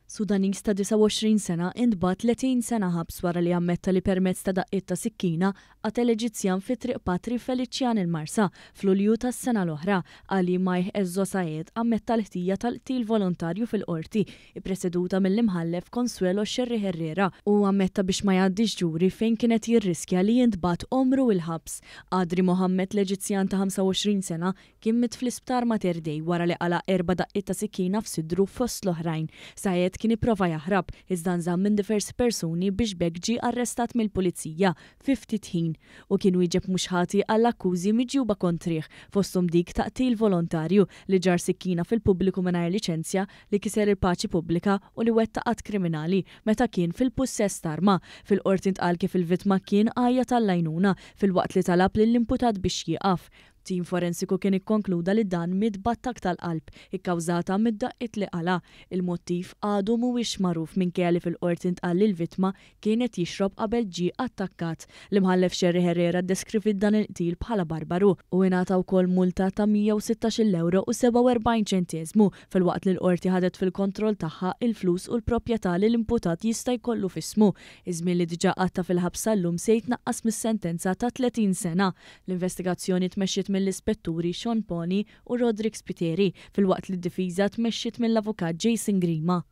Sudaniż ta' 29 sena intbagħat 30 sena ħabs wara li ammetta li permezz ta' daqqiet ta' sikkina qatel Eġizzjan fi Triq Patri Feliċjan il-Marsa f'Lulju tas-sena l-oħra. Ali Maih Ezzo Saed ammetta l-ħtija tal-qtil volontarju fil-Qorti ippreseduta mill-Imħallef Consuelo Scerri Herrera. Hu ammetta biex ma jgħaddix ġuri fejn kien qed jirriskja li jintbagħat għomru il-ħabs. Qadri Mohammed l-Eġizzjan ta' 25 sena Kien miet fl-Isptar Mater Dei wara li qala' erba' daqqiet ta' sikkina f'sidru fost l-oħrajn. Saed kien ipprova jaħrab, iżda nżamm minn diversi persuni biex b'hekk ġie arrestat mill-Pulizija fi ftit ħin. Hu kien wieġeb mhux ħati għall-akkużi miġjuba kontrih, fosthom dik ta' qtil volontarju, li ġarr sikkina fil-pubbliku mingħajr liċenzja, li kiser il-paċi pubblika u li wettaq att kriminali meta kien fil-pussess t'arma. Fil-Qorti ntqal kif il-vittma kien għajjat għall-għajnuna filwaqt li talab lill-imputat biex jieqaf. Tim forensiku kien ikkonkluda li dan miet b'attakk tal-qalb ikkawżata mid-daqqiet li qala'. Il-mottiv għadu mhuwiex magħruf minkejja li fil-Qorti ntqal li l-vittma kien qed jixrob qabel ġie attakkat. L-Imħallef Scerri Herrera ddeskriviet dan il-qtil bħala barbaru u ingħata wkoll multa ta' 116-il ewro u 47 ċenteżmu filwaqt li l-Qorti ħadet fil-kontroll tagħha il-flus u l-proprjetà li l-imputat jista' jkollu f'ismu. Iż-żmien li diġà qatta' fil-ħabs sal-lum se jitnaqqas mis-sentenza ta' 30 sena. L-investigazzjoni tmexxiet mill-Ispetturi Sean Poni u Roderick Spiteri, filwaqt li d-difiża tmexxiet mill-Avukat Jason Grima.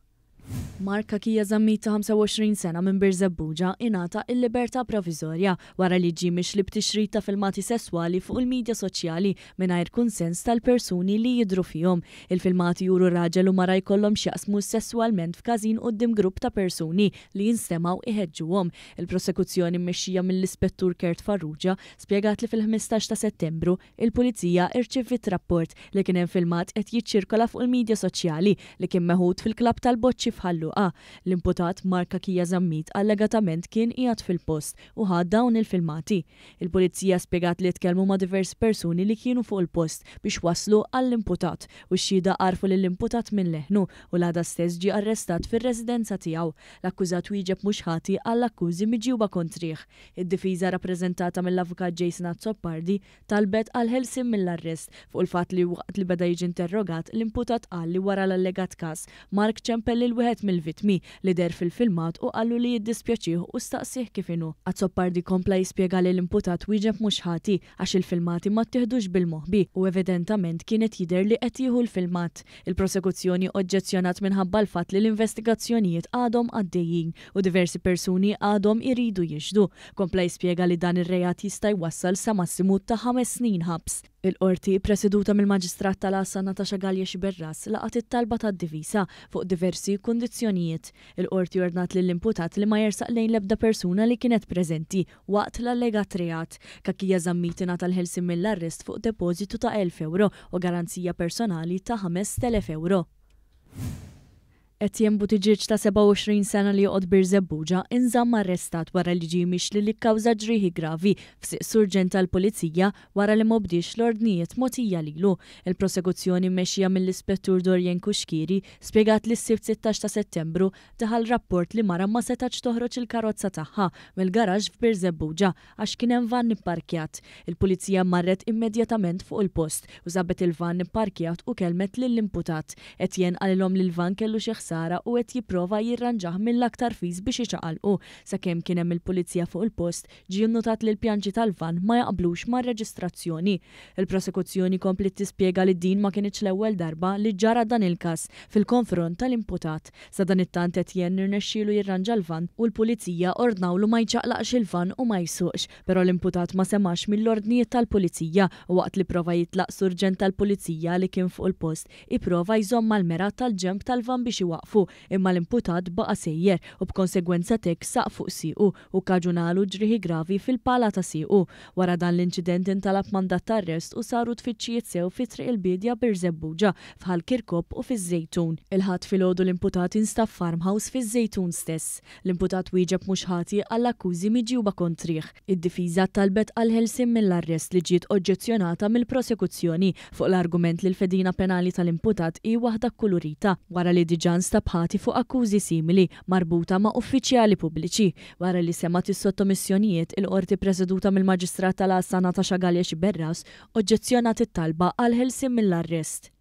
Mark Cachia Zammit ta' 25 sena minn Birżebbuġa ingħata l-libertà proviżorja wara li ġie mixli b'tixrid ta' filmati sesswali fuq il-midja soċjali mingħajr kunsens tal-persuni li jidhru fihom. Il-filmati juru raġel u mara jkollhom x'jaqsmu sesswalment f'każin quddiem grupp ta' persuni li jinstemgħu iħeġġuhom. Il-prosekuzzjoni mmexxija mill-Ispettur Kurt Farrugia spjegat li fil-15 ta' Settembru il-Pulizija irċiviet rapport li kien hemm filmat qed jiċċirkola fuq il-midja soċjali li kien meħud fil-klabb tal-boċċi f'Ħal Luqa. L-imputat Mark Cachia Zammit allegatament kien qiegħed fil-post u ħa dawn il-filmati. Il-Pulizija spjegat li tkellmu ma' diversi persuni li kienu fuq il-post biex waslu għall-imputat u x-xhieda għarfu lill-imputat minn leħnu u l-għada stess ġie arrestat fir-residenza tiegħu. L-akkużat wieġeb mhux ħati għall-akkużi miġjuba kontrih. Id-difiża rappreżentata mill-Avukat Jason Azzopardi talbet għall-ħelsien mill-arrest fuq il-fatt li waqt li beda jiġi interrogat l-imputat qal li wara l-allegat każ Mark ċempel lil wieħed mill-vittmi li deher fil-filmat u qallu li jiddispjaċih u staqsieh kif inhu. Azzopardi kompla jispjega li l-imputat wieġeb mhux ħati għax il-filmati ma ttieħdux bil-moħbi u evidentament kien qed jidher li qed jieħu l-filmat. Il-prosekuzzjoni oġġezzjonat minħabba l-fatt li l-investigazzjonijiet għadhom għaddejjin u diversi persuni għadhom iridu jixhdu. Kompla jispjega li dan ir-reat jista' jwassal sa massimu ta' ħames snin ħabs. Il-Qorti, ippreseduta mill-Maġistrat tal-Għassa Natasha Galea Sciberras, laqgħet it-talba tad-difiża fuq diversi kundizzjonijiet. Il-Qorti ordnat lill-imputat li ma jersaq lejn l-ebda persuna li kienet preżenti waqt l-allegat reat. Cachia Zammit ingħata l-ħelsien mill-arrest fuq depożitu ta' 1,000 ewro u garanzija personali ta' 5,000 ewro. Etienne Buttigieg ta' 27 sena li joqgħod Birżebbuġa inżamm arrestat wara li ġie mixli li kkawża ġrieħi gravi f'sieq surġent tal-Pulizija wara li m'obdiex l-ordnijiet mogħtija lilu. Il-prosekuzzjoni mmexxija mill-Ispettur Dorian Cuschieri spjegat li s-Sibt 16 ta' Settembru daħal rapport li mara ma setgħetx toħroġ il-karozza tagħha mill-garaxx f'Birżebbuġa għax kien hemm vann ipparkjat. Il-Pulizija marret immedjatament fuq il-post u sabet il-vann ipparkjat u kellmet lill-imputat. Etienne qalilhom li l-vann kellu xi ħsara u qed jipprova jirranġah mill-aktar fis biex iċaqalqu. Sakemm kien hemm il-Pulizija fuq il-post, ġie nnutat li l-pjanċi tal-vann ma jaqblux mar-reġistrazzjoni. Il-prosekuzzjoni kompliet tispjega li din ma kinitx l-ewwel darba li ġara dan il-każ fil-konfront tal-imputat. Sadanittant Etienne rnexxielu jirranġa l-vann u l-Pulizija ordnawlu ma jċaqlaqx il-vann u ma jsuqx, però l-imputat ma semax mill-ordnijiet tal-Pulizija u waqt li prova jitlaq surġent tal-Pulizija li kien fuq il-post ipprova jżomm mal-mera tal-ġenb tal-vann biex iwaqqfu imma l-imputat baqa' sejjer u b'konsegwenza t'hekk saq fuq siequ u kkaġunalu ġrieħi gravi fil-pala ta' siequ. Wara dan l-inċident intalab mandat ta' arrest u saru tfittxijiet sew fi Triq il-Biedja Birżebbuġa, f'Ħal Kirkop u fiż-Żejtun. Il-Ħadd filgħodu l-imputat instab f'farmhouse fiż-Żejtun stess. L-imputat wieġeb mhux ħati għall-akkużi miġjuba kontrih. Id-difiża talbet għall-ħelsien mill-arrest li ġiet oġġezzjonata mill-prosekuzzjoni fuq l-argument li l-fedina penali tal-imputat hi waħda kkulurita wara li diġà nstab ħati fuq akkużi simili marbuta ma' uffiċjali pubbliċi. Wara li semgħet is-sottomissjonijiet, il-Qorti ppreseduta mill-Maġistrat tal-Għassa Natasha Galea Sciberras oġġezzjonat it-talba għall-ħelsien mill-arrest.